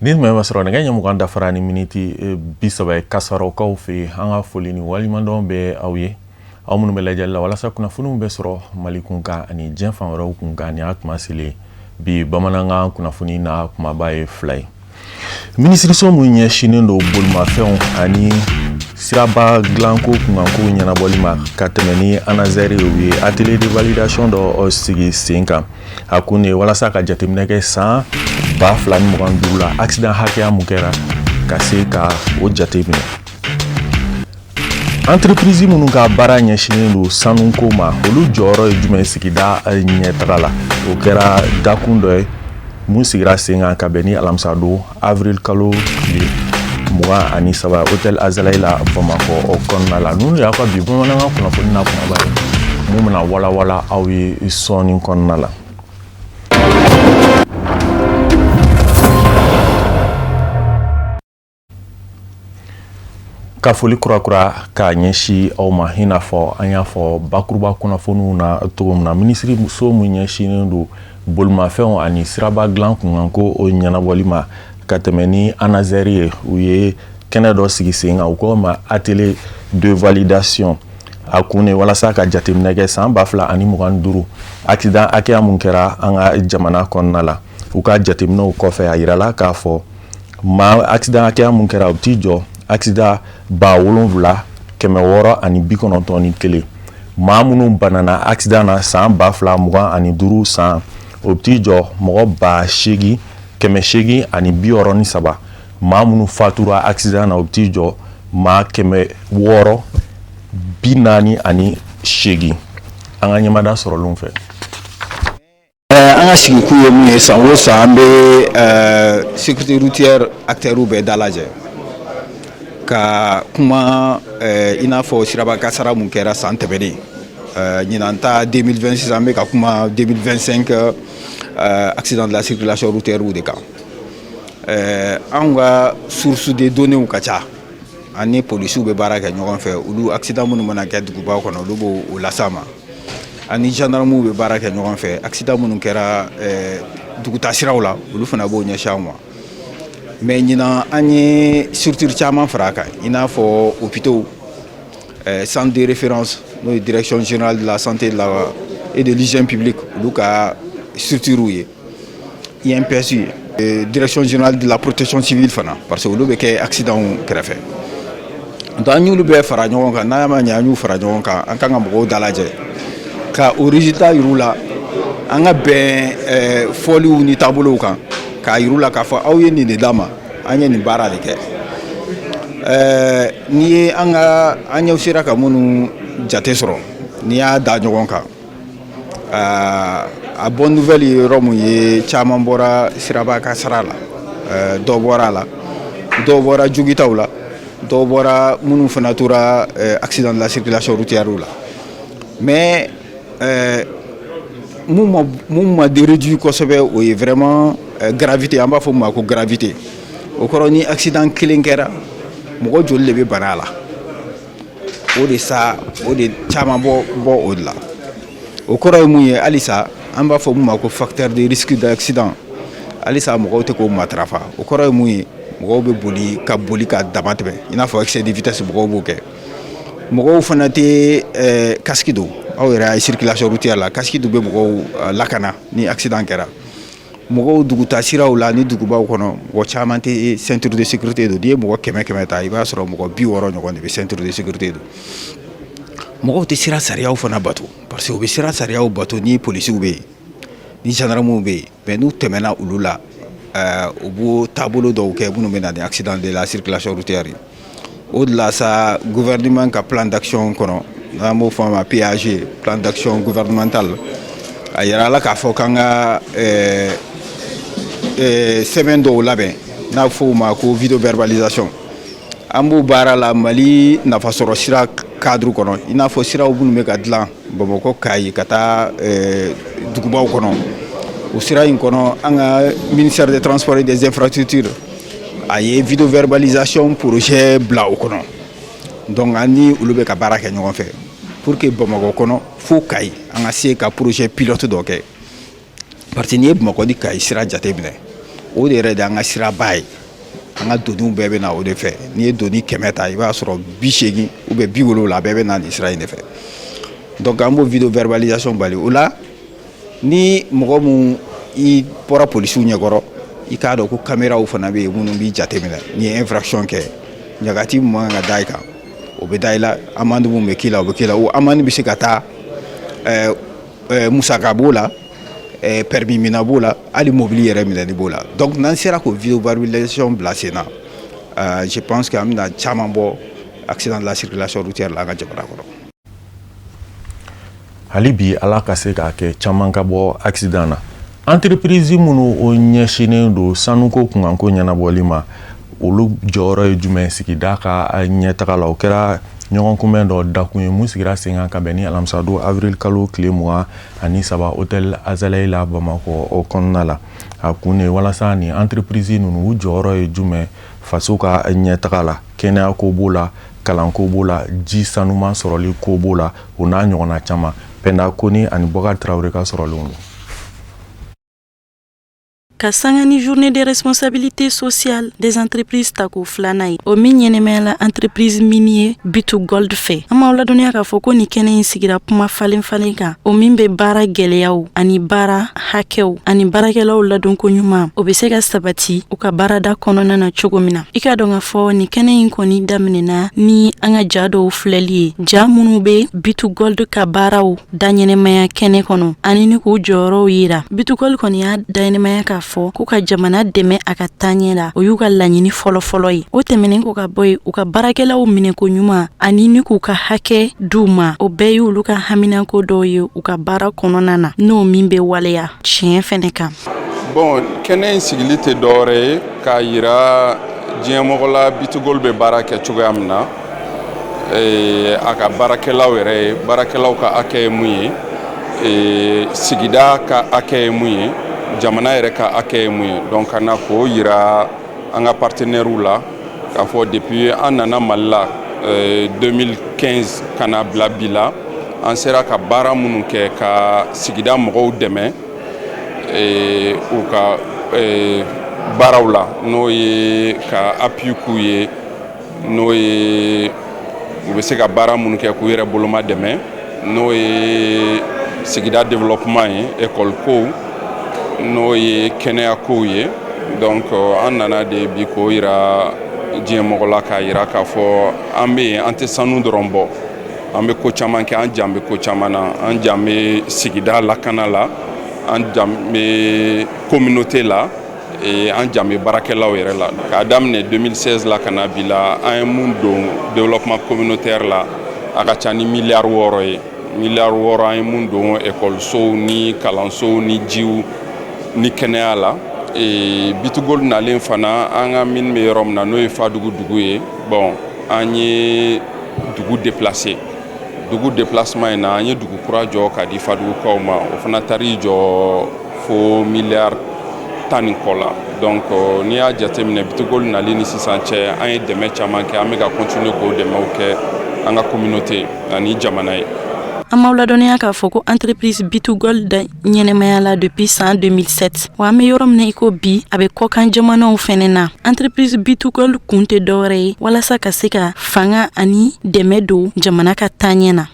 Ni tun bɛ sɔrɔ nɛgɛ ɲɛ 20 dafara ni miniti 30 ye Kasarɔkaw fɛ yen. An ka foli ni waleɲumandɔn bɛ aw ye, aw minnu bɛ lajɛli la walasa kunnafoniw bɛ sɔrɔ Mali kun kan ani diɲɛ fan wɛrɛw kun kan. Nin y'a tuma selen bi, bamanankan kunnafoni na kumaba ye fila ye. Minisiriso min ɲɛsinnen don bolimafɛnw ani siraba dilanko kunkanko ɲɛnabɔli ma ka tɛmɛ ni ANASER ye, u ye atelier de validation dɔ sigi sen kan. A kun de ye walasa ka jateminɛ kɛ san 2025 la, accident hakɛya mun kɛra, ka se ka o jateminɛ. Entreprise minnu ka baara ɲɛsinnen don sanuko ma, olu jɔyɔrɔ ye jumɛn sigida ɲɛtaga la? O kɛra dakun dɔ ye mun sigira sen kan ka bɛn ni alamisa don, avril kalo tile 23, hôtel Azalaï la Bamakɔ o kɔnɔna la. Ninnu de y'aw ka bi bamanankan kunnafoni na kumaba ye, mun bɛna walawala aw ye sɔɔni kɔnɔna la. Ka foli kurakura k'a ɲɛsin aw ma, i n'a fɔ an y'a fɔ bakuruba kunnafoniw na cogo min na, minisiriso min ɲɛsinnen don bolimafɛnw ani siraba dilan kunkanko o ɲɛnabɔli ma ka tɛmɛ ni ANASER ye, u ye kɛnɛ dɔ sigi sen kan, u k'o ma atelier de validation. A kun de walasa ka jateminɛ kɛ san 2025, accident hakɛya mun kɛra an ka jamana kɔnɔna la. U ka jateminɛw kɔfɛ, a yirala k'a fɔ maa accident hakɛya mun kɛra, u t'i jɔ accident 7691. Maa minnu banana accident na san 2025 san, o bɛ t'i jɔ mɔgɔ 8863. Maa minnu fatura accident na, o bɛ t'i jɔ maa 648. An ka ɲɛmada sɔrɔlenw fɛ. An ka sigikun ye mun ye? San o san, an bɛ sécurité routière acteurs bɛɛ dalajɛ ka kuma, i n'a fɔ siraba kasara mun kɛra san tɛmɛnen. Ɲinan ta 2026, an bɛ ka kuma 2025 accident de la circulation routière de kan. Anw ka source de données ka ca. An ni polisiw bɛ baara kɛ ɲɔgɔn fɛ. Olu accident minnu mana kɛ duguba kɔnɔ, olu b'o las'an ma. Ani gendarmew bɛ baara kɛ ɲɔgɔn fɛ. Accident minnu kɛra duguta siraw la, olu fana b'o ɲɛsin an ma. Mais ɲinan, an ye structure caman fara a kan, i n'a fɔ hôpitaux, centre de référence, n'o ye Direction générale de la santé de la et de l'hygiène publique, olu ka structure ye, INPS ye, Direction générale de la protection civile fana, parce que olu bɛ kɛ accident kɛrɛfɛ. Donc an y'olu bɛɛ fara ɲɔgɔn kan. N'a ma ɲɛ an y'u fara ɲɔgɔn kan, an kan ka mɔgɔw dalajɛ ka o résultat yir'u la, an ka bɛn fɔliw ni taabolow kan, k'a yir'u la k'a fɔ aw ye nin de d'an ma, an ye nin baara de kɛ. N'i ye an ka an ɲɛw sera ka minnu jate sɔrɔ, n'i y'a da ɲɔgɔn kan, a bonne nouvelle ye yɔrɔ mun ye, caman bɔra siraba kasara la, dɔ bɔra a la, dɔw bɔra jogitaw la, dɔw bɔra minnu fana tora accident de la circulation routière la. Mais mun ma réduit kosɛbɛ, o ye vraiment gravité, an b'a fɔ mun ma ko gravité. O kɔrɔ, ni accident kelen kɛra, mɔgɔ joli de bɛ bana a la? O de sa, o de caman bɔ o de la. O kɔrɔ ye mun ye? Halisa an b'a fɔ mun ma ko facteur de risque d'accident, halisa mɔgɔw tɛ k'o matarafa. O kɔrɔ ye mun ye? Mɔgɔw bɛ boli ka boli ka dama tɛmɛ, i n'a fɔ excès de vitesse, mɔgɔw b'o kɛ. Mɔgɔw fana tɛ casque don. Aw yɛrɛ y'a ye circulation routière la, casque dun bɛ mɔgɔw lakana ni accident kɛra. Mɔgɔw duguta siraw la ni dugubaw kɔnɔ, mɔgɔ caman tɛ ceinture de sécurité don. N'i ye mɔgɔ 100 100 ta, i b'a sɔrɔ mɔgɔ 60 ɲɔgɔn de bɛ ceinture de sécurité don. Mɔgɔw tɛ sira sariyaw fana bato, parce que u bɛ sira sariyaw bato ni polisiw bɛ yen, ni gendarmew bɛ yen, mais n'u tɛmɛna olu la, u b'o taabolo dɔw kɛ minnu bɛ na ni accident de la circulation routière ye. O de la sa, gouvernement ka plan d'action kɔnɔ, n'an b'o fɔ a ma PAG, plan d'action gouvernemental, a yira la k'a fɔ k'an ka sɛbɛn dɔw labɛn, n'a fɔ o ma ko vidéo verbalisation. An b'o baara la Mali nafasɔrɔ sira cadre kɔnɔ, i n'a fɔ siraw minnu bɛ ka dilan Bamakɔ, Kayi, ka taa dugubaw kɔnɔ. O sira in kɔnɔ, an ka ministère des Transports et des Infrastructures a ye vidéo verbalisation projet bila o kɔnɔ. Donc an ni olu bɛ ka baara kɛ ɲɔgɔn fɛ pour que Bamakɔ kɔnɔ fo Kayi, an ka se ka projet pilote dɔ kɛ, parce que n'i ye Bamakɔ ni Kayi sira jateminɛ, O de yɛrɛ de an ka siraba ye. An ka doniw bɛɛ bɛ na o de fɛ. N'i ye doni 100 ta, i b'a sɔrɔ 80 ou bien 70 bɛɛ bɛ na nin sira in de fɛ. Donc an b'o vidéo verbalisation bali. O la, ni mɔgɔ mun i bɔra polisiw ɲɛkɔrɔ, i k'a dɔn ko caméraw fana bɛ yen minnu b'i jateminɛ. N'i ye infraction kɛ, ɲagati min man kan ka da i kan, o bɛ da i la. Amende mun bɛ k'i la, o bɛ k'i la. O amende bɛ se ka taa, musaka b'o la, permis minɛ b'o la, hali mobili yɛrɛ minɛli b'o la. Donc n'an sera k'o vidéo verbalisation bila sen na, je pense que an bɛna caman bɔ accident de la circulation routière la an ka jamana kɔnɔ. Hali bi, Ala ka se k'a kɛ caman ka bɔ accident na. Entreprise minnu o ɲɛsinnen don sanuko kunkanko ɲɛnabɔli ma, olu jɔyɔrɔ ye jumɛn sigida ka ɲɛtaga la? O kɛra ɲɔgɔn kunbɛn dɔ dakun ye mun sigira sen kan ka bɛn ni alamisadon avril kalo tile 23, hôtel Azalaï la, Bamakɔ o kɔnɔna la. A kun de walasa nin entreprise ninnu, u jɔyɔrɔ ye jumɛn faso ka ɲɛtaga la? Kɛnɛya ko b'o la, kalanko b'o la, ji sanuman sɔrɔli ko b'o la, o n'a ɲɔgɔnna caman. Pɛnda Koni ani Bɔkari Tarawele ka sɔrɔlenw don. Ka sanga ni journée de responsabilité sociale des entreprises tako filanan ye, o min ɲɛnɛmayala entreprise minier B2Gold fɛ, an m'aw ladɔnniya k'a fɔ ko nin kɛnɛ in sigira kuma falen falen kan, o min bɛ baara gwɛlɛyaw ani baara hakɛw ani baarakɛlaw ladonko ɲuman, o bɛ se ka sabati u ka baarada kɔnɔna na cogo min na. I k'a dɔn k'a fɔ nin kɛnɛ in kɔni daminɛna ni an ka ja dɔw filɛli ye, ja minnu bɛ B2Gold ka baaraw daɲɛnɛmaya kɛnɛ kɔnɔ ani ni k'u jɔyɔrɔw yira. B2Gold kɔni y'a daɲɛnɛmaya k'a fɔ k'u ka jamana dɛmɛ a ka taaɲɛ la, o y'u ka laɲini fɔlɔfɔlɔ ye. O tɛmɛnen kɔ ka bɔ yen, u ka baarakɛlaw minɛko ɲuman ani ni k'u ka hakɛ d'u ma, o bɛɛ y'olu ka haminako dɔw ye u ka baara kɔnɔna na, n'o min bɛ waleya tiɲɛ fɛnɛ kan. Bon, kɛnɛ in sigili tɛ dɔwɛrɛ ye k'a yira diɲɛmɔgɔ la B2Gold bɛ baara kɛ cogoya min na, a ka baarakɛlaw yɛrɛ ye, baarakɛlaw ka hakɛ ye mun ye, sigida ka hakɛ ye mun ye, jamana yɛrɛ ka hakɛ ye mun ye. Donc ka na k'o yira an ka partenaires la k'a fɔ depuis an nana Mali la 2015 ka na bila bi la, an sera ka baara minnu kɛ ka sigida mɔgɔw dɛmɛ u ka baaraw la, n'o ye ka appui k'u ye, n'o ye u bɛ se ka baara minnu kɛ k'u yɛrɛ boloma dɛmɛ, n'o ye sigida développement ye, école kow, n'o ye kɛnɛya kow ye. Donc an nana de bi k'o yira diɲɛ mɔgɔ la, k'a yira k'a fɔ an bɛ yen, an tɛ sanu dɔrɔn bɔ, an bɛ ko caman kɛ, an jan bɛ ko caman na, an jan bɛ sigida lakana la, an jan bɛ communauté la, an jan bɛ baarakɛlaw yɛrɛ la. K'a daminɛ 2016 la ka na bi la, an ye mun don développement communautaire la, a ka ca ni miliyari 6 ye. Miliyari 6, an ye mun don ekɔlisow ni kalansow ni jiw ni kɛnɛya la. B2Gold nalen fana, an ka min bɛ yɔrɔ min na, n'o ye Fadugu dugu ye, bon, an ye dugu déplacer. Dugu déplacement in na, an ye dugu kura jɔ k'a di Fadugukaw ma. O fana taar'i jɔ fo miliyari 10 ni kɔ la. Donc n'i y'a jateminɛ, B2Gold nali ni sisan cɛ, an ye dɛmɛ caman kɛ, an bɛ ka continuer k'o dɛmɛw kɛ an ka communauté ani jamana ye. An m'aw ladɔnniya k'a fɔ ko entreprise B2Gold da ɲɛnɛmaya la depuis san 2007, wa an be yɔrɔ min na i ko bi, a be kɔkan jamanaw fɛnɛ na. Entreprise B2Gold kun tɛ dɔwɛrɛ ye walasa ka se ka fanga ani dɛmɛ don jamana ka taaɲɛ na.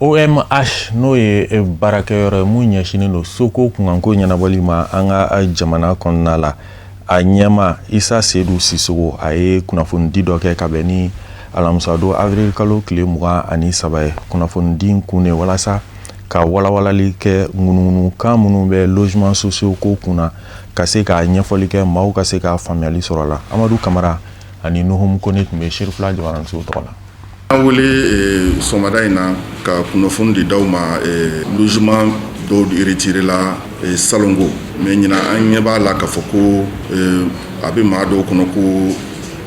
OMH, n'o ye baarakɛyɔrɔ ye mun ɲɛsinnen don soko kunkanko ɲɛnabɔli ma an ka jamana kɔnɔna la, a ɲɛma Isa Sedu Sisogo, a ye kunnafonidi dɔ kɛ ka bɛn ni alamisadon avril kalo tile 23 ye. Kunnafonidi kun de walasa ka walawalali kɛ ŋunuŋunukan minnu bɛ logement sociaux ko kunna, ka se k'a ɲɛfɔli kɛ, maaw ka se k'a faamuyali sɔrɔ a la. Amadu Kamara ani Nuhum Kone tun bɛ Serifula jabaraniso tɔgɔ la. An wele sɔgɔmada in na ka kunnafoni di d'aw ma. Logement dɔw retiré la salongo, mais ɲinan an ɲɛ b'a la k'a fɔ ko a bɛ maa dɔw kɔnɔ ko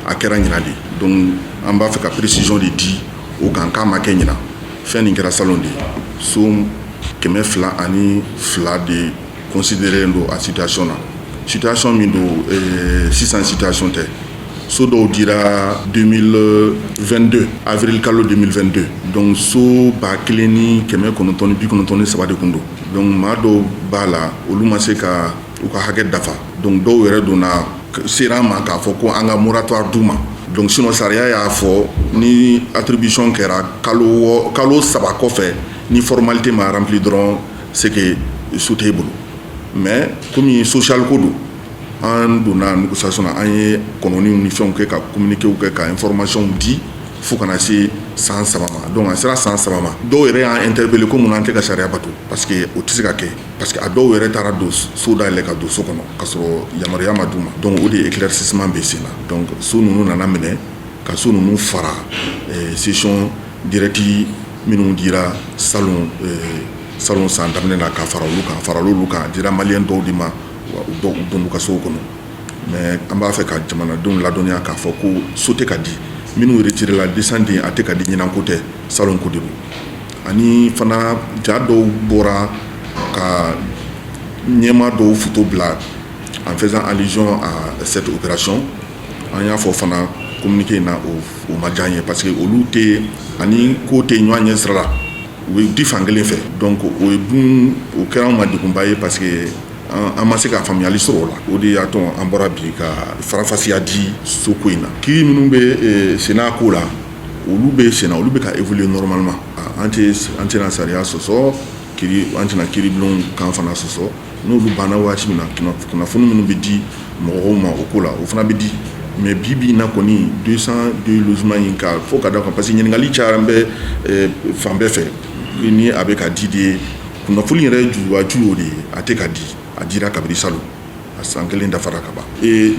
a kɛra ɲinan de. Donc an b'a fɛ ka précision de di o kan k'a ma kɛ ɲinan. Fɛn nin kɛra salon de ye. So 202 de considéré don a situation na. Situation min don, sisan situation tɛ. So dɔw dira 2022, avril kalo 2022. Donc so 1993 de kun don. Donc maa dɔw b'a la, olu ma se ka u ka hakɛ dafa. Donc dɔw yɛrɛ donna sera an ma k'a fɔ ko an ka moratoire d'u ma. Donc sinon, sariya y'a fɔ, ni attribution kɛra, kalo 3 kɔfɛ, ni formalité ma rempli dɔrɔn, c'est que so t'e bolo. Mais komi social ko don, an donna négociation na, an ye kɔnɔniw ni fɛnw kɛ, ka communiqué kɛ, ka information di fo kana se san 3 ma. Donc a sera san 3 ma, dɔw yɛrɛ y'an interpellé ko mun, an tɛ ka sariya bato, parce que o tɛ se ka kɛ, parce que a dɔw yɛrɛ taara don so dayɛlɛ ka don so kɔnɔ ka sɔrɔ yamaruya ma d'u ma. Donc o de éclaircissement bɛ sen na. Donc so ninnu nana minɛ ka so ninnu fara cession directe minnu dira salon salon san daminɛ na, ka fara olu kan, fara olu kan, a dira maliyɛn dɔw de ma, u dɔw u donn'u ka sow kɔnɔ. Mais an b'a fɛ ka jamanadenw ladɔnniya k'a fɔ ko so tɛ ka di minnu retiré la 200, a tɛ ka di ɲinan ko tɛ, salon ko de don. Ani fana, ja dɔw bɔra ka ɲɛma dɔw photo bila en faisant allusion à cette opération. An y'a fɔ fana communiqué in na, o ma diya an ye, parce que olu tɛ ani ko tɛ ɲɔgɔn ɲɛ sira la, u bɛ di fan kelen fɛ. Donc o ye dun, o kɛra anw ma degunba ye, parce que an ma se ka faamuyali sɔrɔ o la. O de y'a to an bɔra bi ka faranfasiya di soko in na. Kiiri minnu bɛ senna ko la, olu bɛ senna, olu bɛ ka évoluer normalement. An tɛ, an tɛna sariya sɔsɔ, kiiri, an tɛna kiiribulon kan fana sɔsɔ. N'olu banna waati min na, kunnafoni minnu bɛ di mɔgɔw ma o ko la, o fana bɛ di. Mais bi bi in na kɔni, 202 logements in ka fo ka da kan, parce que ɲininkali cayara n bɛ fan bɛɛ fɛ ni a bɛ ka di de. Kunnafoni yɛrɛ juwaju y'o de ye, a tɛ ka di, a dira kabini salon, a san kelen dafara ka ban.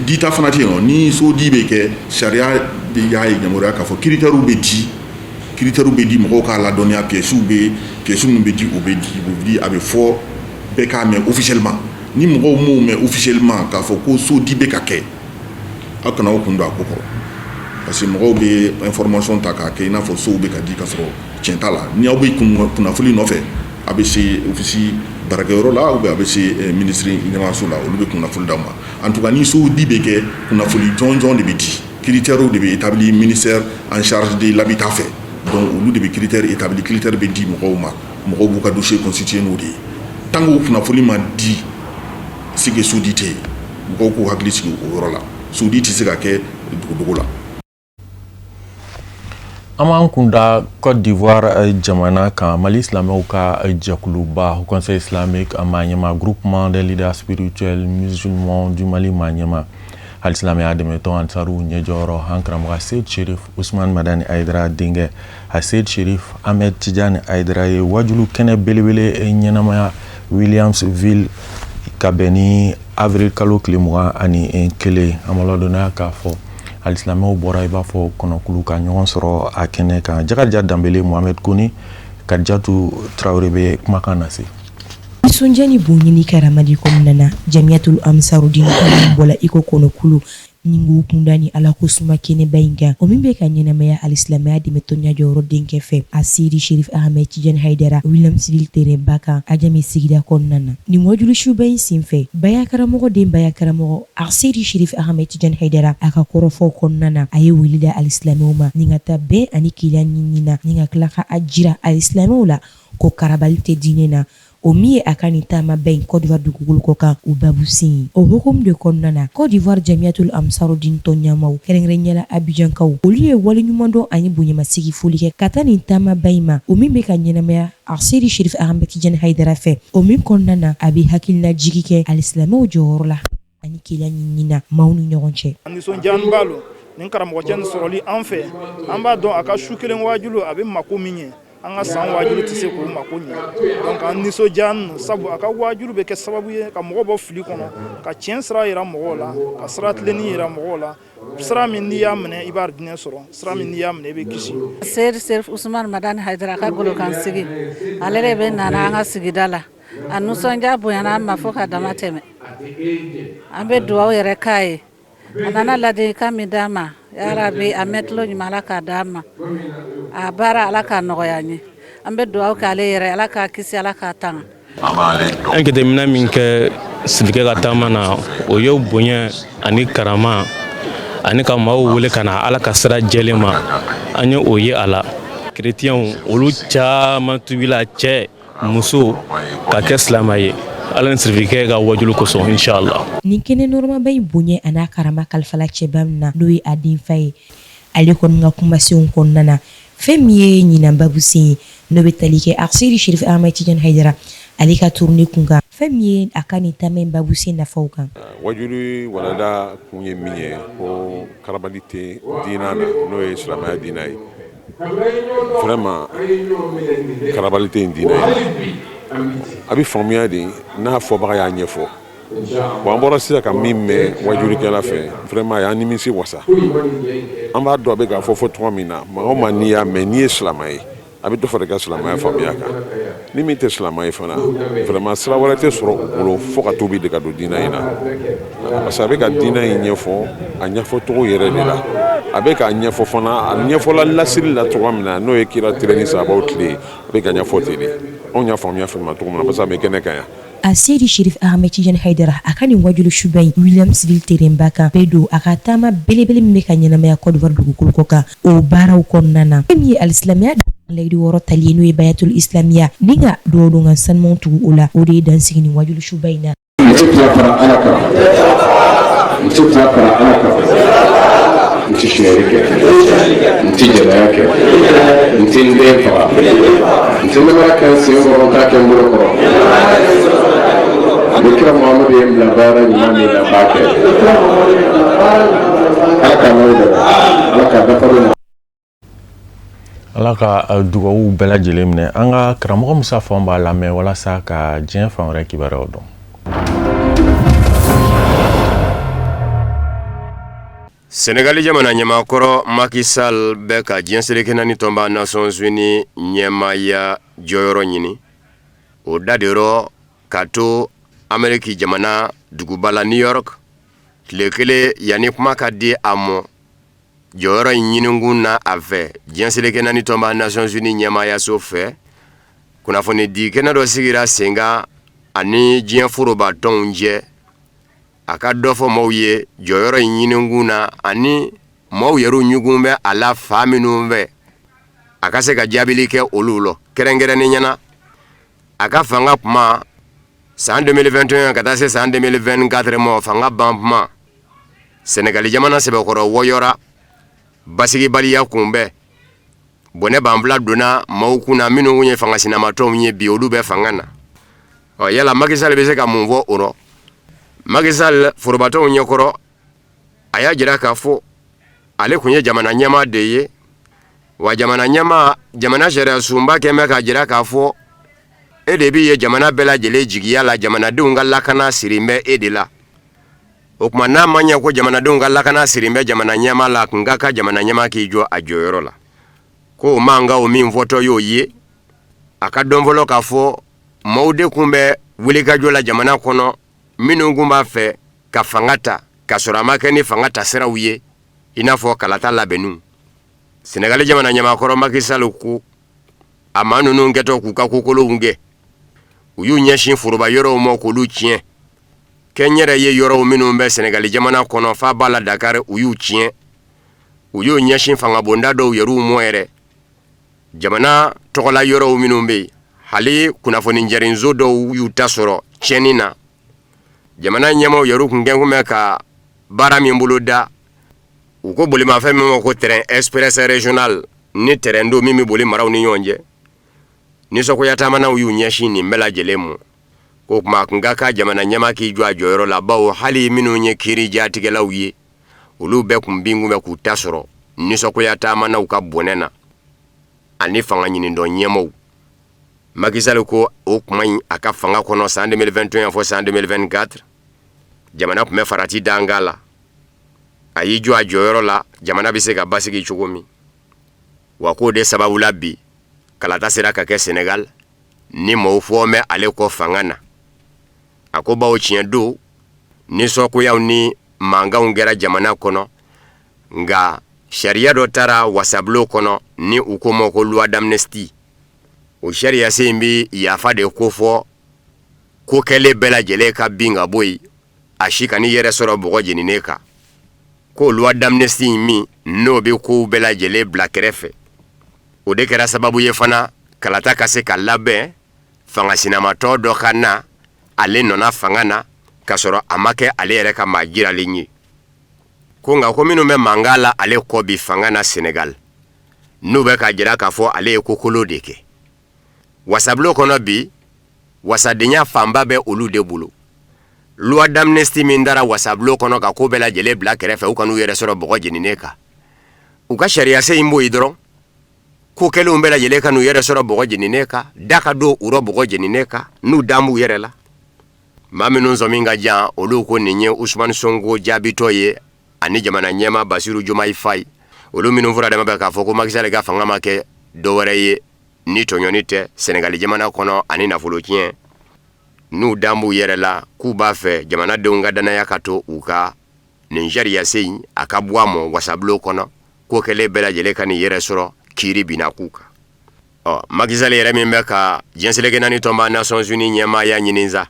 Dita fana tɛ yen nɔ. Ni so di bɛ kɛ, sariya de y'a yamaruya k'a fɔ critères bɛ di, critères bɛ di mɔgɔw k'a ladɔnniya, pièces bɛ, pièces minnu bɛ di, o bɛ di, o bɛ di, a bɛ fɔ bɛɛ k'a mɛn officiellement. Ni mɔgɔw m'o mɛn officiellement k'a fɔ ko so di bɛ ka kɛ, aw kana aw kun don a ko kɔrɔ, parce que mɔgɔw bɛ information ta k'a kɛ i n'a fɔ sow bɛ ka di, ka sɔrɔ tiɲɛ t'a la. Ni aw bɛ kunnafoni nɔfɛ, a bɛ se office baarakɛyɔrɔ la ou bien a bɛ se ministre ɲɛmaaso la, olu bɛ kunnafoni d'aw ma. En tout cas, ni so di bɛ kɛ, kunnafoni jɔnjɔn de bɛ di, critères de bɛ établi ministère en charge de l'habitat fɛ. Donc olu de bɛ critère établi, critère bɛ di mɔgɔw ma, mɔgɔw b'u ka dossier constitué n'o de ye. Tant que kunnafoni ma di, c'est que so di tɛ yen. Mɔgɔw k'u hakili sigi o yɔrɔ la, so di tɛ se ka kɛ dugudogo la. An b'an kun da Côte d'Ivoire jamana kan. Mali silamɛw ka jɛkuluba, Conseil islamique maa ɲɛma, Groupement des leaders spirituels musulmans du Mali maa ɲɛma, hali silamɛya dɛmɛtɔn Ansaru ɲɛjɔyɔrɔ, an karamɔgɔ Seyid Sherif Usman Madani Ayidara denkɛ, Seyid Sherif Ahmed Tijani Ayidara, ye wajulu kɛnɛ belebele ɲɛnamaya Williamsville ka bɛn ni avril kalo tile 21. An b'a ladɔnniya k'a fɔ alisilamɛw bɔra i b'a fɔ kɔnɔkulu ka ɲɔgɔn sɔrɔ a kɛnɛ kan. Jakarija Danbele, Mohamed Koni, Kadijatu Tarawele bɛ kumakan lase. Nisɔndiya ni bonya ni karama de kɔnɔna na, Jamiyatul Ansarudin bɔla iko kɔnɔkulu ni k'u kunda ni Ala ko suma kɛnɛba in kan, o min bɛ ka ɲɛnamaya alisilamɛya dɛmɛtɔnya jɔyɔrɔ denkɛ fɛ, a Seyidi Sherif Ahmed Tijani Hayidara, Williamsville terrain ba kan, Ajami sigida kɔnɔna na. Nin wajulu suba in senfɛ, baya karamɔgɔ den, baya karamɔgɔ a Seyidi Sherif Ahmed Tijani Hayidara, a ka kɔrɔfɔw kɔnɔna na, a ye wele da alisilamɛw ma ni ka taa bɛn ani kelenya ɲini na, ni ka tila ka a jira alisilamɛw la ko karabali tɛ diinɛ na, o min ye a ka nin taamaba in Côte d'Ivoire dugukolo kɔ kan, o babu sen ye. O hukumu de kɔnɔna na, Côte d'Ivoire Jamiyatul Ansarudin tɔn ɲɛmaw, kɛrɛnkɛrɛnnenya la Abidjankaw, olu ye waleɲumandɔn ani bonyamasegin foli kɛ ka taa nin taamaba in ma, o min bɛ ka ɲɛnamaya Seyidi Sherif Ahmed Tijani Hayidara fɛ, o min kɔnɔna na, a bɛ hakililajigi kɛ alisilamɛw jɔyɔrɔ la ani kelenya ɲinini na maaw ni ɲɔgɔn cɛ. Nisɔndiya b'a nin karamɔgɔcɛ nin sɔrɔli an fɛ. An b'a dɔn a ka su kelen waajulu a bɛ mako min ɲɛ, an ka san waajulu tɛ se k'o mako ɲɛ. Donc an nisɔndiya sabu a ka waajulu bɛ kɛ sababu ye ka mɔgɔ bɔ fili kɔnɔ, ka tiɲɛ sira yira mɔgɔw la, ka sira tilenni yira mɔgɔw la, sira min n'i y'a minɛ, i b'a diinɛ sɔrɔ, sira min n'i y'a minɛ, i bɛ kisi. Seyidi Serif Usumani Madani Hayidara ka golokan sigi, ale de bɛ nana an ka sigida la. A nisɔndiya bonyana an ma fo ka dama tɛmɛ. An bɛ dugawu yɛrɛ k'a ye. A nana ladilikan min d'an ma, yarabi, a mɛn tulo ɲuman, Ala k'a d'an ma. A baara, Ala k'a nɔgɔya an ye. An bɛ dugawu k'ale yɛrɛ, Ala k'a kisi, Ala k'a tanga. An jateminɛ min kɛ Sidikɛ ka taama na, o ye bonya ani karama ani ka maaw wele ka na Ala ka sira jɛlen ma. An ye o ye a la. Kerecɛnw, olu caman tubila, cɛ, muso, ka kɛ silamɛ ye. Ala ni sirifikɛ ka wajulu kosɔn, inshallah. Nin kɛnɛ nɔrɔmaba in bonya a n'a karama kalifala cɛba min na, n'o ye a denfa ye, ale kɔni ka kumasenw kɔnɔna na, fɛn min ye ɲinan babusen ye, n'o bɛ tali kɛ Aseyidi Sherif Ahmed Tijani Hayidara ale ka tournée kun kan, fɛn min ye a ka nin taama in babusen nafaw kan. Wajuli walanda kun ye min ye, ko karabali tɛ diina na, n'o ye silamɛya diina ye. Vraiment, karabali tɛ yen diina ye. A bɛ faamuya de n'a fɔbaga y'a ɲɛfɔ. Bon, an bɔra sisan ka min mɛn wajulikɛla fɛ, vraiment a y'an nimisi wasa. An b'a dɔn a bɛ k'a fɔ fɔ cogo min na, maa o maa n'i y'a mɛn, n'i ye silamɛ ye, a bɛ dɔ fara i ka silamɛya faamuya kan. Ni min tɛ silamɛ ye fana, vraiment sira wɛrɛ tɛ sɔrɔ u bolo fo ka tuubi de ka don diinɛ in na, parce que a bɛ ka diinɛ in ɲɛfɔ a ɲɛfɔcogo yɛrɛ de la. A bɛ k'a ɲɛfɔ fana a ɲɛfɔla lasiri la cogo min na, n'o ye kira tile ni sahabaw tile ye, a bɛ ka ɲɛfɔ ten de. Anw y'a faamuya fɛn ma cogo min na, parce que a bɛ kɛnɛ kan yan. Aseyidi Sherif Ahmed Tijani Hayidara a ka nin wajulu suba in Williamsville terrain ba kan bɛ don a ka taama belebele min bɛ ka ɲɛnamaya Côte d'Ivoire dugukolo kɔ kan, o baaraw kɔnɔna na, fɛn min ye alisilamɛya layidu wɔɔrɔ tali ye, n'o ye bayatul islamiya, ni ka dugawu ka sanumanw tugu o la, o de ye dansigi nin wajulu suba in na. N tɛ tila fara Ala kan, n tɛ tila fara Ala kan, n tɛ sonyali kɛ, n tɛ jɛnɛya kɛ, n tɛ n den faga, n tɛ namara kɛ n sen kɔrɔ, n t'a kɛ n bolo kɔrɔ. Ni kira Muhamadu ye n bila baara ɲuman min na, n b'a kɛ. Ala k'an n'aw dɛmɛ, Ala k'a dafa ma. Ala ka dugawu bɛɛ lajɛlen minɛ. An ka karamɔgɔ Musa Fɔnba lamɛn walasa ka diɲɛ fan wɛrɛ kibaruyaw dɔn. Senegali jamana ɲɛmaakɔrɔ Macky Sall bɛ ka diɲɛ seleke naani tɔnba Nations Unies ɲɛmaaya jɔyɔrɔ ɲini. O da de rɔ ka to Ameriki jamana duguba la New York, tile kelen yanni kuma ka di a mɔ jɔyɔrɔ in ɲininkun na a fɛ diɲɛ seleke naani tɔnba Nations Unies ɲɛmaayaso fɛ. Kunnafonidi kɛnɛ dɔ sigira sen kan ani diɲɛ foroba tɔnw cɛ, a ka dɔ fɔ maaw ye jɔyɔrɔ in ɲininkun na, ani maaw yɛrɛw ɲugun bɛ a la fan minnu fɛ, a ka se ka jaabili kɛ olu lɔ. Kɛrɛnkɛrɛnnenya na, a ka fanga kuma san 2021 ka taa se san 2024 mɔ, fanga ban kuma, Sɛnɛgali jamana sɛbɛkɔrɔ wɔyɔra, basigibaliya kunbɛn, bɔnɛ banfula donna maaw kun na minnu kun ye fanga sinamatɔnw ye, bi olu bɛ fanga na. Ɔ yala Macky Sall bɛ se ka mun fɔ o rɔ? Macky Sall forobatɔnw ɲɛkɔrɔ, a y'a jira k'a fɔ ale kun ye jamana ɲɛmaa de ye, wa jamana ɲɛmaa, jamana sariya sunba kɛn bɛ k'a jira k'a fɔ e de b'i ye jamana bɛɛ lajɛlen jigiya la, jamanadenw ka lakana sirin bɛ e de la. O tuma n'a ma ɲɛ ko jamanadenw ka lakana sirin bɛ jamana ɲɛmaa la, a kun ka kan jamana ɲɛmaa k'i jɔ a jɔyɔrɔ la. Ko o mankan o min fɔtɔ y'o ye, a ka dɔn fɔlɔ k'a fɔ maaw de kun bɛ wulikajɔ la jamana kɔnɔ minnu kun b'a fɛ ka fanga ta ka sɔrɔ a ma kɛ ni fanga ta siraw ye, i n'a fɔ kalata labɛnniw. Senegali jamana ɲɛmaakɔrɔ Macky Sall ko a maa ninnu kɛtɔ k'u ka kokolonw kɛ, u y'u ɲɛsin foroba yɔrɔw ma k'olu tiɲɛ, kɛnyɛrɛye yɔrɔw minnu bɛ Senegali jamana kɔnɔ, faaba la Dakar, u y'u tiɲɛ, u y'u ɲɛsin fangabonda dɔw yɛrɛw mɔ yɛrɛ, jamana tɔgɔla yɔrɔw minnu bɛ yen, hali kunnafoni jarinso dɔw y'u ta sɔrɔ tiɲɛni na. Jamana ɲɛmaaw yɛrɛw kun kɛn kun bɛ ka baara min boloda, u ko bolimafɛn min ma ko train express régional, ni train don min bɛ boli maraw ni ɲɔgɔn cɛ, nisɔngoya taamanaw y'u ɲɛsin nin bɛɛ lajɛlen ma. K'o tuma a kun ka kan jamana ɲɛmaa k'i jɔ a jɔyɔrɔ la, bawo hali minnu ye kiiri jatigɛlaw ye, olu bɛɛ kun bin kun bɛ k'u ta sɔrɔ nisɔngoya taamanaw ka bɔnɛ na ani fanga ɲinidɔn ɲɛmaaw. Macky Sall ko o kuma in a ka fanga kɔnɔ san 2021 fo san 2024, jamana tun bɛ farati danga la. A y'i jɔ a jɔyɔrɔ la jamana bɛ se ka basigi cogo min, wa k'o de sababu la bi kalata sera ka kɛ Senegal ni mɔgɔw fɔ bɛ ale kɔ fanga na. A ko bawo tiɲɛ don, nisɔngoyaw ni mankanw kɛra jamana kɔnɔ, nka sariya dɔ taara wasabulon kɔnɔ ni u ko ma ko loi d'amnistie. O sariyasen in bɛ yafa de kofɔ ko kɛlen bɛɛ lajɛlen ka bin ka bɔ yen, a si kan'i yɛrɛ sɔrɔ bɔgɔ jeninen kan. Ko loi d'amnistie in min n'o bɛ kow bɛɛ lajɛlen bila kɛrɛfɛ, o de kɛra sababu ye fana kalata ka se ka labɛn, fanga sinamatɔ dɔ ka na. ale nɔna fanga na k'a sɔrɔ a ma kɛ ale yɛrɛ ka maa jiralen ye. Ko nka ko minnu bɛ mankan la ale kɔ bi fanga na Senegal, n'u bɛ k'a jira k'a fɔ ale ye kokolo de kɛ. Wasabulon kɔnɔ bi, wasadenya fanba bɛ olu de bolo. Loi d'amnistie min dara wasabulon kɔnɔ ka ko bɛɛ lajɛlen bila kɛrɛfɛ, u kan'u yɛrɛ sɔrɔ bɔgɔ jeninen kan. U ka sariyasen in bɔ yen dɔrɔn, ko kɛlenw bɛɛ lajɛlen kan'u yɛrɛ sɔrɔ bɔgɔ jeninen kan, da ka don u rɔ bɔgɔ jeninen kan, n'u dan b'u yɛrɛ la. Maa minnu sɔmi ka jan, olu ko nin ye Usumani Sonko jaabitɔ ye ani jamana ɲɛmaa Basiru Jomayi Fayi, olu minnu fura dama bɛ k'a fɔ ko Macky Sall ka fanga ma kɛ dɔwɛrɛ ye ni tɔɲɔni tɛ Senegali jamana kɔnɔ ani nafolo tiɲɛ, n'u dan b'u yɛrɛ la k'u b'a fɛ jamanadenw ka dannaya ka to u kan. Nin sariyasen in a ka bɔ a mɔ wasabulon kɔnɔ, ko kɛlen bɛɛ lajɛlen kan'i yɛrɛ sɔrɔ kiiri binna k'u kan. Ɔ Macky Sall yɛrɛ min bɛ ka diɲɛ seleke naani tɔnba Nations Unies ɲɛmaaya ɲini sa,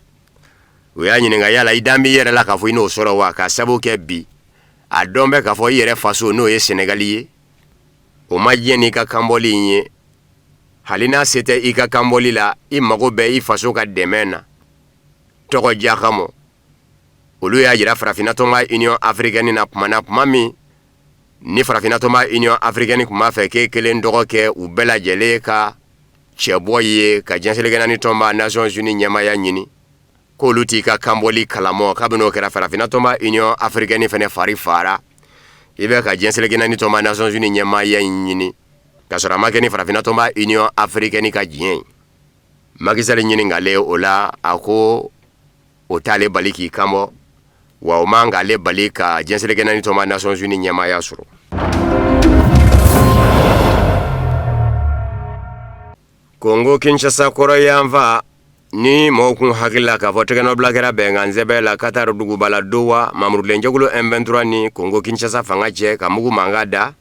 u y'a ɲininka yala i dan b'i yɛrɛ la k'a fɔ i n'o sɔrɔ wa, k'a sabu kɛ bi a dɔn bɛ k'a fɔ i yɛrɛ faso n'o ye Senegali ye, o ma diɲɛ n'i ka kanbɔli in ye. Hali n'a se tɛ i ka kanbɔli la, i mago bɛ i faso ka dɛmɛ na tɔgɔ diya kama. Olu y'a jira farafinna tɔnba Union africaine na tuma na, tuma min ni farafinna tɔnba Union africaine tun b'a fɛ k'e kelen tɔgɔ kɛ u bɛɛ lajɛlen ka cɛbɔ ye ka diɲɛ seleke naani tɔnba Nations Unies ɲɛmaaya ɲini, k'olu t'i ka kanbɔli kalamɔ. Kabini o kɛra, farafinna tɔnba Union africaine fana fari fara i bɛ ka diɲɛ seleke naani tɔnba Nations Unies ɲɛmaaya in ɲini k'a sɔrɔ a ma kɛ ni farafinna tɔnba Union africaine ka diɲɛ ye. Macky Sall ɲininkalen o la, a ko o t'ale bali k'i kanbɔ, wa o man k'ale bali ka diɲɛ seleke naani tɔnba Nations Unies ɲɛmaaya sɔrɔ. Kongo Kinshasa kɔrɔyanfan ni mɔgɔw kun hakili la k'a fɔ tɛgɛnɔbila kɛra bɛnkan sɛbɛn la Qatar duguba la Doha, mamurulenjɛkulu M23 ni Kongo Kinshasa fanga cɛ ka mugu mankan da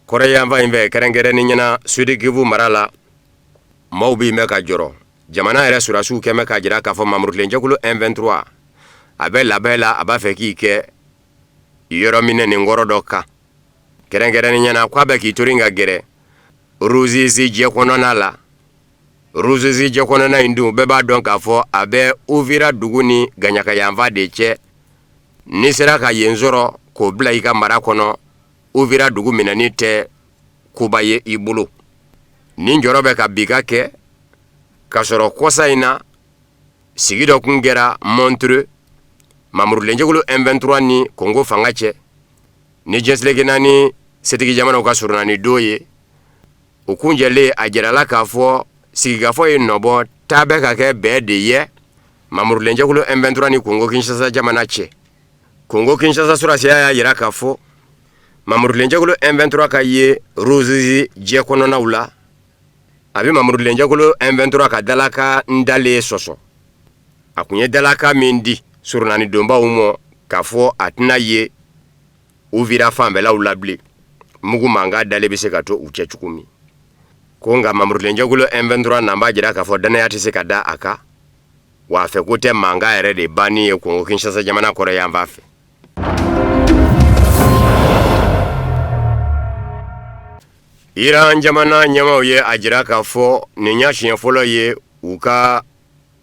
kɔrɔyanfan in fɛ, kɛrɛnkɛrɛnnenya na Sud Kivu mara la, maaw bɛ bɛ ka jɔrɔ. Jamana yɛrɛ sɔrɔdasiw kɛmɛ k'a jira k'a fɔ mamurulenjɛkulu M23 a bɛ labɛn la, a b'a fɛ k'i kɛ yɔrɔ minɛ nin kɔrɔ dɔ kan, kɛrɛnkɛrɛnnenya na k'a bɛ k'i torin ka gɛrɛ Ruzizi jɛ kɔnɔna la. Ruzizi jɛ kɔnɔna in dun, bɛɛ b'a dɔn k'a fɔ a bɛ Uvira dugu ni Gaɲaka yanfan de cɛ. N'i sera ka yen sɔrɔ k'o bila i ka mara kɔnɔ, Uvira dugu minɛni tɛ koba ye i bolo. Nin jɔrɔ bɛ ka bi ka kɛ k'a sɔrɔ kɔsa in na sigi dɔ kun kɛra Montreux, mamurulenjɛkulu M23 ni Kongo fanga cɛ, ni diɲɛ seleke naani setigi jamanaw ka surunani don ye. O kunjɛlen, a jirala k'a fɔ sigikafɔ ye nɔbɔ, taa bɛ ka kɛ bɛɛ de ye mamurulenjɛkulu M23 ni Kongo Kinshasa jamana cɛ. Kongo Kinshasa sɔrɔdasiya y'a jira k'a fɔ mamurulenjɛkulu M23 ka ye Ruzizi jɛ kɔnɔnaw la, a bɛ mamurulenjɛkulu M23 ka dalakan dalen sɔsɔ. A kun ye dalakan min di surunani donbaw ma k'a fɔ a tɛna ye Uvira fanfɛlaw la bilen, mugu mankan dalen bɛ se ka to u cɛ cogo min. Ko nka mamurulenjɛkulu M23 n'an b'a jira k'a fɔ dannaya tɛ se ka da a kan, wa a fɛ ko tɛ mankan yɛrɛ de banni ye Kongo Kinshasa jamana kɔrɔ yanfan fɛ. Iran jamana ɲɛmaaw ye a jira k'a fɔ nin y'a siɲɛ fɔlɔ ye u ka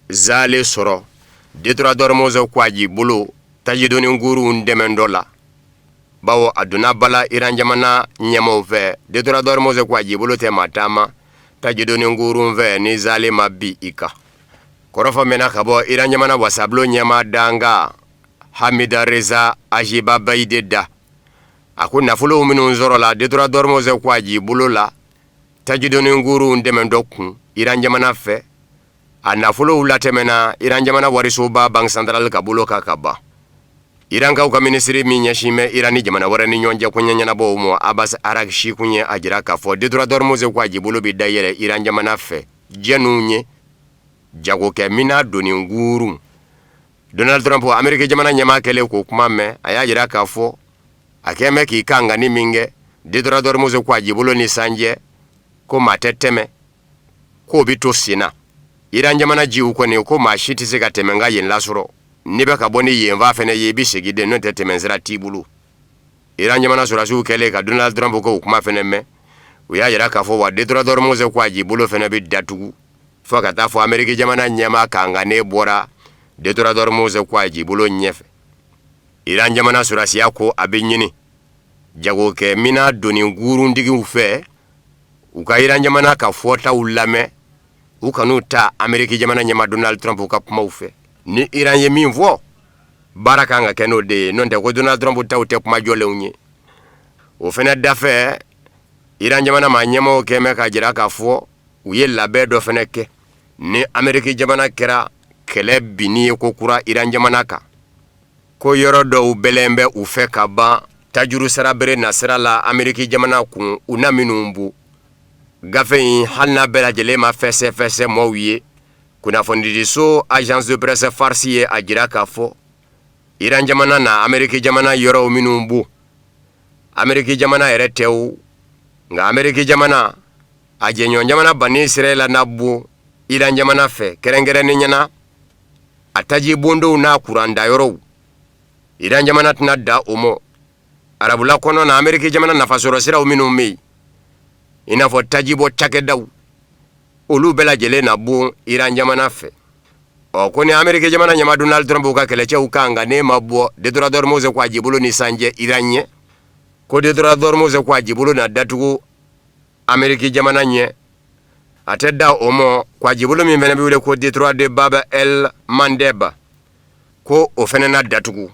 zale sɔrɔ détroit d'Ormuz kwaji bolo tajidoni kurun dɛmɛ dɔ la, bawo a donna bala Iran jamana ɲɛmaaw fɛ détroit d'Ormuz kwaji bolo tɛ maa taama tajidoni kurun fɛ ni zale ma bi i kan. Kɔrɔfɔ mɛnna ka bɔ Iran jamana wasabulon ɲɛmaa dankan Hamida Reza Ajibabayi de da. A ko nafolo minnu sɔrɔla détroit d'Ormuz kwaji bolo la tajidoni kurun dɛmɛ dɔ kun Iran jamana fɛ, a nafolow latɛmɛna Iran jamana warisoba banque centrale ka bolo kan ka ban. Irankaw ka minisiri min ɲɛsin bɛ Iran ni jamana wɛrɛ ni ɲɔgɔn cɛ koɲɛ ɲɛnabɔw ma, Abbas Araghchi kun ye a jira k'a fɔ détroit d'Ormuz kwaji bolo bɛ dayɛlɛ Iran jamana fɛ jɛniw ye jagokɛminan doni kurun. Donald Trump, Ameriki jamana ɲɛmaa kɛlen k'o kuma mɛn, a y'a jira k'a fɔ a kɛn bɛ k'i kan nka min kɛ détroit d'Ormuz kwaji bolo ni sanjɛ ko maa tɛ tɛmɛ, k'o bɛ to sen na. Iran jamana jiw kɔni, ko maa si tɛ se ka tɛmɛ ka yen lasɔrɔ. N'i bɛ ka bɔ ni yenfan fɛnɛ ye, i bɛ segin de, n'o tɛ tɛmɛ sira t'i bolo. Iran jamana sɔrɔdasiw kɛlen ka Donald Trump k'o kuma fɛnɛ mɛn, u y'a jira k'a fɔ wa détroit d'Ormuz kwaji bolo fɛnɛ bɛ datugu fo ka taa fɔ Ameriki jamana ɲɛmaa kankannen bɔra. Détroit d'Ormuz kwajibolo ɲɛfɛ. Iran jamana sɔrɔdasiya ko a bɛ ɲini jagokɛ minan doni kuruntigiw fɛ u ka Iran jamana ka fɔtaw lamɛn, u kan'u ta Ameriki jamana ɲɛmaa Donald Trump ka kumaw fɛ. Ni Iran ye min fɔ, baara kan ka kɛ n'o de ye, n'o tɛ ko Donald Trump taw tɛ kuma jɔlenw ye. O fana dafɛ, Iran jamana maa ɲɛmaaw kɛn bɛ k'a jira k'a fɔ u ye labɛn dɔ fana kɛ ni Ameriki jamana kɛra kɛlɛ binni ye ko kura Iran jamana kan, ko yɔrɔ dɔw bɛlɛn bɛ u fɛ ka ban tajuru sara bere nasira la Ameriki jamana kun, u na minnu bon. Gafe in, hali n'a bɛɛ lajɛlen ma fɛsɛfɛsɛ mɔɔw ye, kunnafonidiso Agence de presse Fars ye a jira k'a fɔ Iran jamana na Ameriki jamana yɔrɔw minnu bon, Ameriki jamana yɛrɛ tɛ o, nka Ameriki jamana a jɛɲɔgɔn jamana Bani Israɛla na bon Iran jamana fɛ, kɛrɛnkɛrɛnnenya na a taji bondonw n'a kurandayɔrɔw. Iran jamana tɛna dan o ma. Arabula kɔnɔ na, Ameriki jamana nafasɔrɔ siraw minnu bɛ yen, i n'a fɔ tajibɔ cakɛdaw, olu bɛɛ lajɛlen na bon Iran jamana fɛ. Ɔ ko ni Ameriki jamana ɲɛmaa Donald Trump ka kɛlɛcɛw kan ka ne ma bɔ Détroit d'Ormuz kwajibolo ni san cɛ Iran ɲɛ, ko Détroit d'Ormuz kwajibolo na datugu Ameriki jamana ɲɛ. A tɛ dan o ma, kwajibolo min fana bɛ wele ko Détroit de Bab el Mandeb, ko o fana na datugu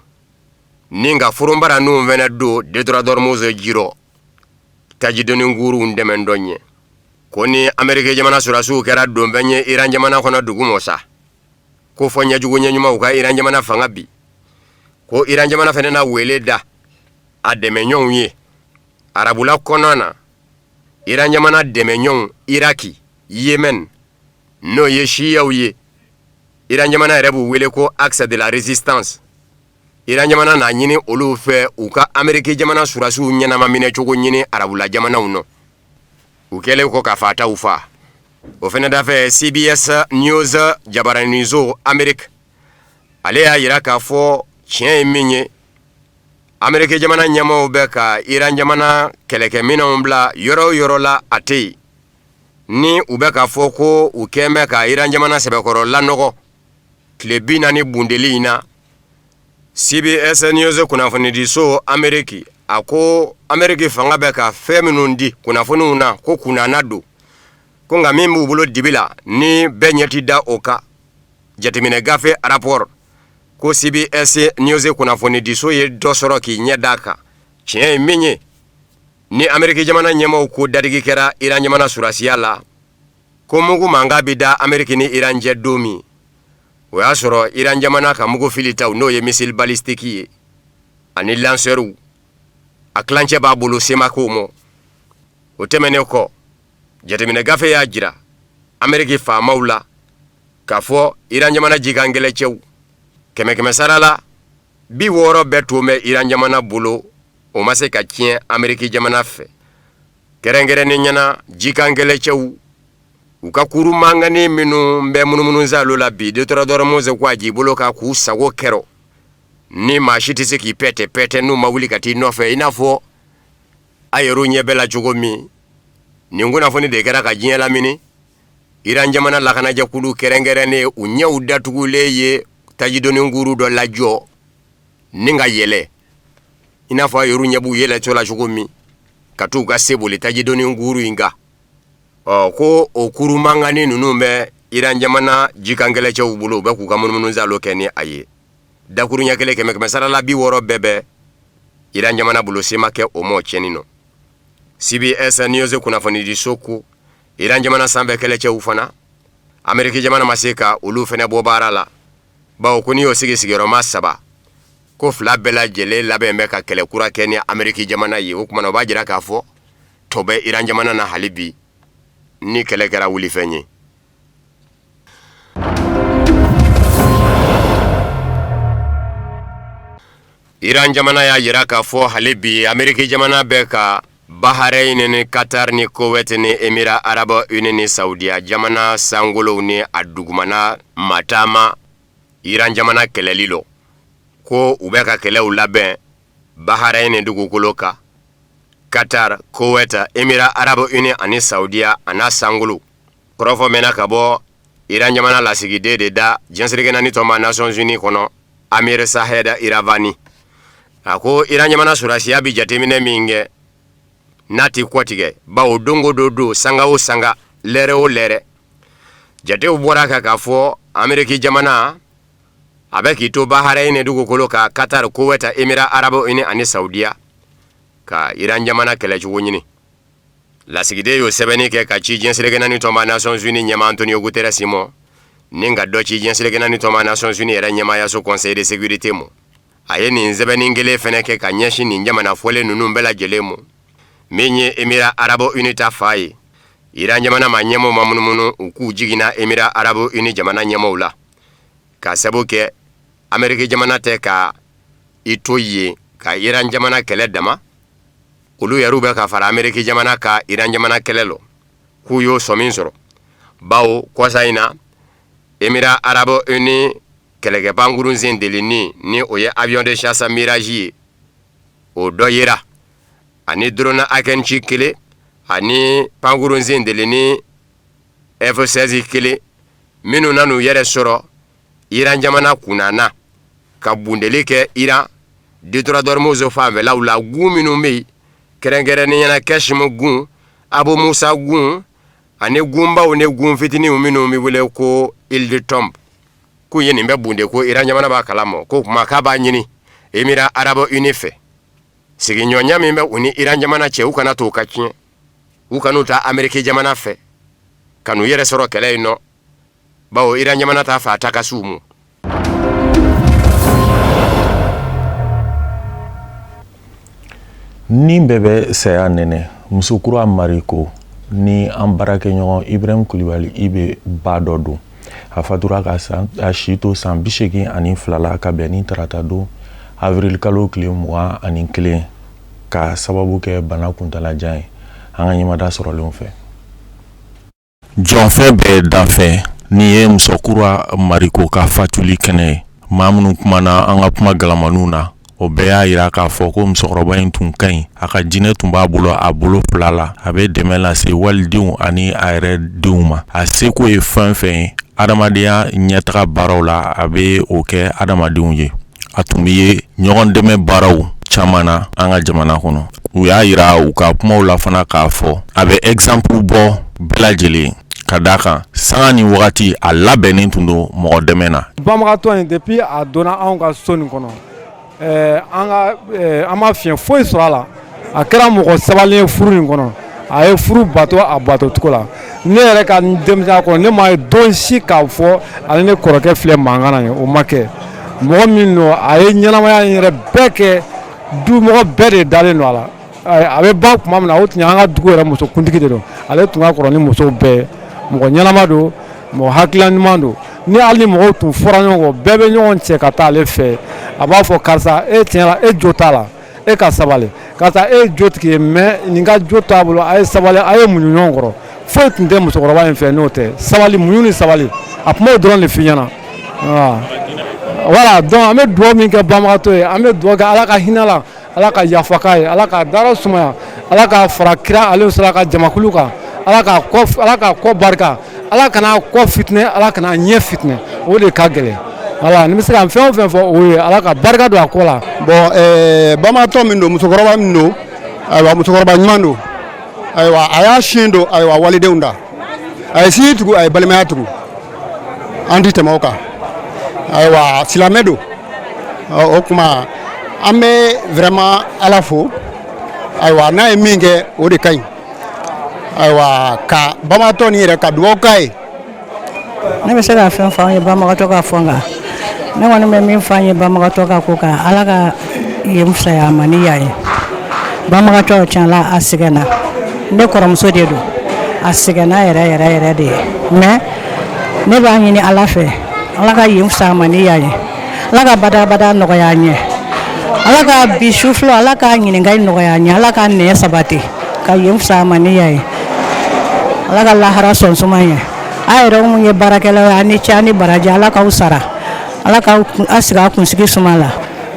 ni ka foronbara ninnu fana don Détroit d'Ormuz ji rɔ tajidoni kurunw dɛmɛtɔ ɲɛ. Ko ni Ameriki jamana sɔrɔdasiw kɛra donfɛn ye Iran jamana kɔnɔ dugu mɔ sa, ko fɔ ɲɛjugu ɲɛɲuman u ka Iran jamana fanga bi, ko Iran jamana fana na wele da a dɛmɛɲɔgɔnw ye arabula kɔnɔ na. Iran jamana dɛmɛɲɔgɔnw Iraki, Yemen, n'o ye siyaw ye, Iran jamana yɛrɛ b'u wele ko axe de la résistance. Iran jamana n'a ɲini olu fɛ u ka Ameriki jamana sɔrɔdasiw ɲɛnama minɛcogo ɲini arabula jamanaw nɔ, u kɛlen kɔ ka fataw fa. O fana dafɛ, CBS News jabaraniso Ameriki, ale y'a jira k'a fɔ tiɲɛ ye min ye, Ameriki jamana ɲɛmaaw bɛ ka Iran jamana kɛlɛkɛminɛnw bila yɔrɔ o yɔrɔ la, a tɛ yen ni u bɛ k'a fɔ ko u kɛn bɛ ka Iran jamana sɛbɛkɔrɔ lanɔgɔ tile 40 bundeli in na. CBS News kunnafonidiso Ameriki, a ko Ameriki fanga bɛ ka fɛn minnu di kunnafoniw na, ko kunnana don, ko nka min b'u bolo dibi la ni bɛɛ ɲɛ ti da o kan, jateminɛ gafe rapport, ko CBS News kunnafonidiso ye dɔ sɔrɔ k'i ɲɛ d'a kan. Tiɲɛ ye min ye, ni Ameriki jamana ɲɛmaaw ko dadigi kɛra Iran jamana sɔrɔdasiya la, ko mugu mankan bɛ da Ameriki ni Iran cɛ don min, o y'a sɔrɔ Iran jamana ka mugu filitaw, n'o ye missile balistique ye ani lanceurw, a tilancɛ b'a bolo se ma k'o ma. O tɛmɛnen kɔ, jateminɛ gafe y'a jira Ameriki faamaw la k'a fɔ Iran jamana jikan kɛlɛcɛw kɛmɛ kɛmɛ sara la 60 bɛɛ tun bɛ Iran jamana bolo, o ma se ka tiɲɛ Ameriki jamana fɛ. Kɛrɛnkɛrɛnnenya na, jikan kɛlɛcɛw u ka kurun mankanni minnu bɛ munumunu salo la bi Détroit d'Ormuz kwajibolo kan k'u sago kɛrɔ, ni maa si tɛ se k'i pɛtɛ pɛtɛ n'u ma wuli ka t'i nɔfɛ, i n'a fɔ a yɛrɛw ɲɛ bɛ la cogo min. Nin kunnafoni de kɛra ka diɲɛ lamini. Iran jamana lakanajɛkulu kɛrɛnkɛrɛnnen, u ɲɛw datugulen ye tajidoni kurun dɔ lajɔ ni ka yɛlɛ, i n'a fɔ a yɛrɛw ɲɛ b'u yɛlɛtɔ la cogo min, ka t'u ka se boli tajidoni kurun in kan. Ɔ ko o kurun mankanni ninnu bɛ Iran jamana jikan kɛlɛcɛw bolo, u bɛ k'u ka munumunu salo kɛ ni a ye. Dakuruɲɛ kelen, kɛmɛ kɛmɛ sara la 60 bɛɛ bɛ Iran jamana bolo, se ma kɛ o mɔ tiɲɛni nɔ. CBS News kunnafonidiso ko Iran jamana sanfɛ kɛlɛcɛw fana, Ameriki jamana ma se ka olu fana bɔ baara la, bawo ko n'i y'o sigi sigiyɔrɔma saba, ko fila bɛɛ lajɛlen labɛn bɛ ka kɛlɛ kura kɛ ni Ameriki jamana ye. O tuma na, o b'a jira k'a fɔ tɔ bɛ Iran jamana na hali bi ni kɛlɛ kɛra wulifɛn ye. Iran jamana y'a jira k'a fɔ hali bi Ameriki jamana bɛ ka Bahrain ni Qatar ni Koweït ni Émirats arabes unis ni Saudiya jamana sankolow ni a dugumana mataama Iran jamana kɛlɛli lɔ, ko u bɛ ka kɛlɛw labɛn Bahrain ni dugukolo kan, Qatar, Koweït, Émirats arabes unis ani Saudiya a n'a sankolo. Kɔrɔfɔ mɛnna ka bɔ Iran jamana lasigiden de da diɲɛ seleke naani tɔnba Nations Unies kɔnɔ, Amir Sahed Iravani, a ko Iran jamana sɔrɔdasiya bɛ jateminɛ min kɛ n'a tɛ kɔtigɛ, bawo don o don don, sanga o sanga, lɛrɛ o lɛrɛ, jatew bɔra kan k'a fɔ Ameriki jamana a bɛ k'i to Bahrain dugukolo kan, Qatar, Kuwait, Émirats arabes unis ani Saudiya ka Iran jamana kɛlɛcogo ɲini. Lasigiden y'o sɛbɛnni kɛ ka ci diɲɛ seleke naani tɔnba Nations Unies ɲɛmaa Antonio Guterres ma, ni ka dɔ ci diɲɛ seleke naani tɔnba Nations Unies yɛrɛ ɲɛmaayaso Conseil de sécurité ma. A ye nin sɛbɛnni kelen fɛnɛ kɛ ka ɲɛsin nin jamana fɔlen ninnu bɛɛ lajɛlen ma. Min ye Émirats arabes unis ta fa ye, Iran jamana maa ɲɛmaaw ma munumunu u k'u jiginna Émirats arabes unis jamana ɲɛmaaw la, ka sabu kɛ Ameriki jamana tɛ ka i to yen ka Iran jamana kɛlɛ dama. Olu yɛrɛw bɛ ka fara Ameriki jamana ka Iran jamana kɛlɛ lɔ, k'u y'o sɔmi sɔrɔ, bawo kɔsa in na Émirats arabes unis kɛlɛkɛ pankurun sen delini, ni o ye avion de chasse Mirage ye, o dɔ yera ani drone Akinci kelen ani pankurun sen delini F-16 kelen minnu nan'u yɛrɛ sɔrɔ Iran jamana kunna ka bundeli kɛ Iran détroit d'Ormuz fanfɛlaw la, gun minnu bɛ yen, kɛrɛnkɛrɛnnenya la Qeshm gun, Abu Musa gun ani gunbaw ni gun fitininw minnu bɛ wele ko Île de Tunb, k'u ye nin bɛɛ bunde, ko Iran jamana b'a kalama. Ko kuma k'a b'a ɲini Émirats arabes unis fɛ, sigiɲɔgɔnya min bɛ u ni Iran jamana cɛ, u kana to u ka tiɲɛ, u kan'u ta Ameriki jamana fɛ ka n'u yɛrɛ sɔrɔ kɛlɛ in nɔ, bawo Iran jamana t'a fɛ a ta ka s'u ma. Ni bɛɛ bɛ saya nɛnɛ, musokura Mariko ni an baarakɛɲɔgɔn Ibrahim Kulibali i bɛ ba dɔ don. A fatura ka san a si to san 82 la, ka bɛn ni tarata don avril kalo tile 21, ka sababu kɛ bana kuntalajan ye. An ka ɲɛmada sɔrɔlenw fɛ, jɔnfɛn bɛɛ danfɛn nin ye musokura Mariko ka fatuli kɛnɛ ye. Maa minnu kumana an ka kuma galamaniw na, o bɛɛ y'a yira k'a fɔ ko musokɔrɔba in tun ka ɲi, a ka jinɛ tun b'a bolo a bolo fila la, a bɛ dɛmɛ lase walidenw ani a yɛrɛ denw ma. A seko ye fɛn fɛn ye adamadenya ɲɛtaga baaraw la, a bɛ o kɛ adamadenw ye. A tun bɛ ye ɲɔgɔn dɛmɛ baaraw caman na an ka jamana kɔnɔ. U y'a yira u ka kumaw la fana k'a fɔ a bɛ exemple bɔ bɛɛ lajɛlen, ka d'a kan sanga ni wagati a labɛnnen tun don mɔgɔ dɛmɛ na. Banbagatɔ in, depuis a donna anw ka so nin kɔnɔ, an ka an ma fiɲɛ foyi sɔrɔ a la. A kɛra mɔgɔ sabalilen ye furu nin kɔnɔ, a ye furu bato a bato cogo la. Ne yɛrɛ ka denmisɛnya kɔnɔ, ne ma ye don si k'a fɔ ale ne kɔrɔkɛ filɛ mankan na ye, o ma kɛ. Mɔgɔ min don, a ye ɲɛnamaya in yɛrɛ bɛɛ kɛ, dumɔgɔ bɛɛ de dalen don a la. A bɛ ban tuma min na, o tun y'an ka dugu yɛrɛ musokuntigi de don. Ale tun ka kɔrɔ ni musow bɛɛ ye. Mɔgɔ ɲɛnama don, mɔgɔ hakilila ɲuman don. Ni hali ni mɔgɔw tun fɔra ɲɔgɔn kɔ, bɛɛ bɛ ɲɔgɔn cɛ ka taa ale fɛ, a b'a fɔ karisa, e tiɲɛ la e jo t'a la, e ka sabali, karisa e ye jotigi ye, mais nin ka jo t'a bolo, a ye sabali, a ye muɲu ɲɔgɔn kɔrɔ. Foyi tun tɛ musokɔrɔba in fɛ n'o tɛ sabali, muɲu ni sabali. A kuma dɔrɔn de f'i ɲɛna. Voilà, donc an bɛ dugawu min kɛ banbagatɔ ye, an bɛ dugawu kɛ Ala ka hinɛ la, Ala ka yafa k'a ye, Ala ka dara sumaya, Ala ka fara kira ale sala ka jamakulu kan, Ala ka kɔ, Ala ka kɔ barika, Ala kana kɔ fitinɛ, Ala kana ɲɛ fitinɛ, o de ka gɛlɛn. Voilà, ni bɛ se ka fɛn o fɛn fɔ, o ye Ala ka barika don a kɔ la. Bon, banbagatɔ min don, musokɔrɔba min don, ayiwa, musokɔrɔba ɲuman don. Ayiwa, a y'a sin don, ayiwa, walidenw da, a ye sinji tugu, a ye balimaya tugu, an tɛ tɛmɛ o kan. Ayiwa, silamɛ don. O tuma an bɛ vraiment Ala fo. Ayiwa, n'a ye min kɛ, o de ka ɲi. Ayiwa, ka banbagatɔ nin yɛrɛ ka dugawu k'a ye. Ne bɛ se ka fɛn fɔ an ye banbagatɔ ka fɔ, nka ne kɔni bɛ min fɔ an ye banbagatɔ ka ko kan, Ala ka yen fisaya a ma ni yan ye. Banbagatɔ tiɲɛ la, a sɛgɛnna. Ne kɔrɔmuso de don, a sɛgɛnna yɛrɛ yɛrɛ yɛrɛ de ye, mais ne b'a ɲini Ala fɛ, Ala ka yen fisaya a ma ni yan ye, Ala ka badabada nɔgɔya an ɲɛ, Ala ka bi su fɔlɔ, Ala k'a ɲininka nɔgɔya an ɲɛ, Ala ka nɛɛ sabati ka yen fisaya a ma ni yan ye, Ala ka lahara sɔn suma ye. A yɛrɛ mun ye baarakɛlaw ye, a ni ce, a ni baraji, Ala k'aw sara, Ala k'aw sigi a kunsigi suma la.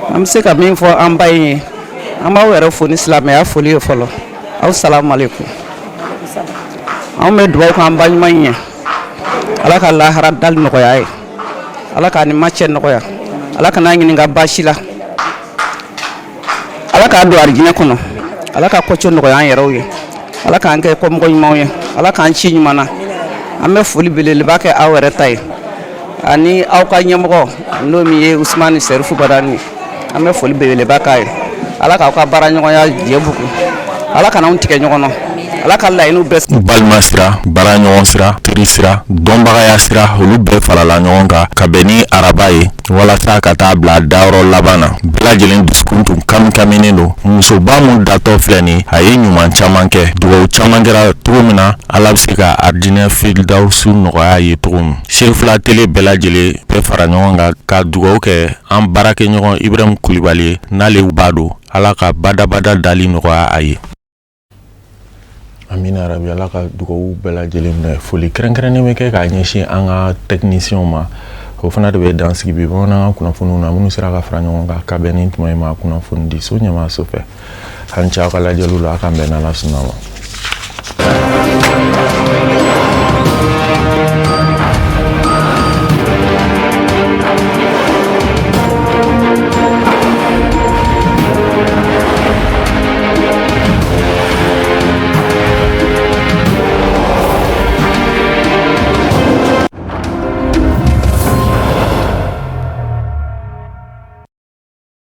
An bɛ se ka min fɔ an ba in ye, an b'aw yɛrɛ fo ni silamɛya foli ye fɔlɔ. Aw salamu aleykum. Anw bɛ dugawu k'an ba ɲuman in ye. Ala ka lahara dali nɔgɔya ye. Ala k'a ni ma cɛ nɔgɔya. Ala kana ɲininka baasi la. Ala k'a don arijinɛ kɔnɔ. Ala ka kɔcɛ nɔgɔya an yɛrɛw ye. Ala k'an kɛ kɔmɔgɔ ɲumanw ye. Ala k'an ci ɲuman na. An bɛ foli belebeleba kɛ aw yɛrɛ ta ye ani aw ka ɲɛmɔgɔ, n'o min ye Usumani Serifu Badani. An bɛ foli belebeleba k'a ye. Ala k'aw ka baara ɲɔgɔnya jɛ bugu. Ala kana anw tigɛ ɲɔgɔn na. Ala ka laɲiniw bɛɛ. Balima sira, baara ɲɔgɔn sira, teri sira, dɔnbagaya sira, olu bɛɛ farala ɲɔgɔn kan ka bɛn ni araba ye walasa ka taa bila dayɔrɔ laban na. Bɛɛ lajɛlen dusukun tun kamikaminen don. Musoba min datɔ filɛ nin, a ye ɲuman caman kɛ, dugawu caman kɛra cogo min na Ala bɛ se ka arijinɛ firidawusu nɔgɔya ye cogo min. Serifula tele bɛɛ lajɛlen bɛɛ fara ɲɔgɔn kan ka dugawu kɛ an baarakɛɲɔgɔn Ibrahim Kulibali ye, n'ale ba don. Ala ka badabada dali nɔgɔya a ye. Amina rabi. Ala ka dugawu bɛɛ lajɛlen minɛ. Foli kɛrɛnkɛrɛnnen bɛ kɛ k'a ɲɛsin an ka tɛkinisiyɛnw ma. O fana de bɛ dan sigi bi bamanankan kunnafoniw na, minnu sera ka fara ɲɔgɔn kan ka bɛn ni tuma in ma kunnafoni di so ɲɛmaaso fɛ. An cɛ aw ka lajɛliw la. A k'an bɛn n'Ala sɔnna ma.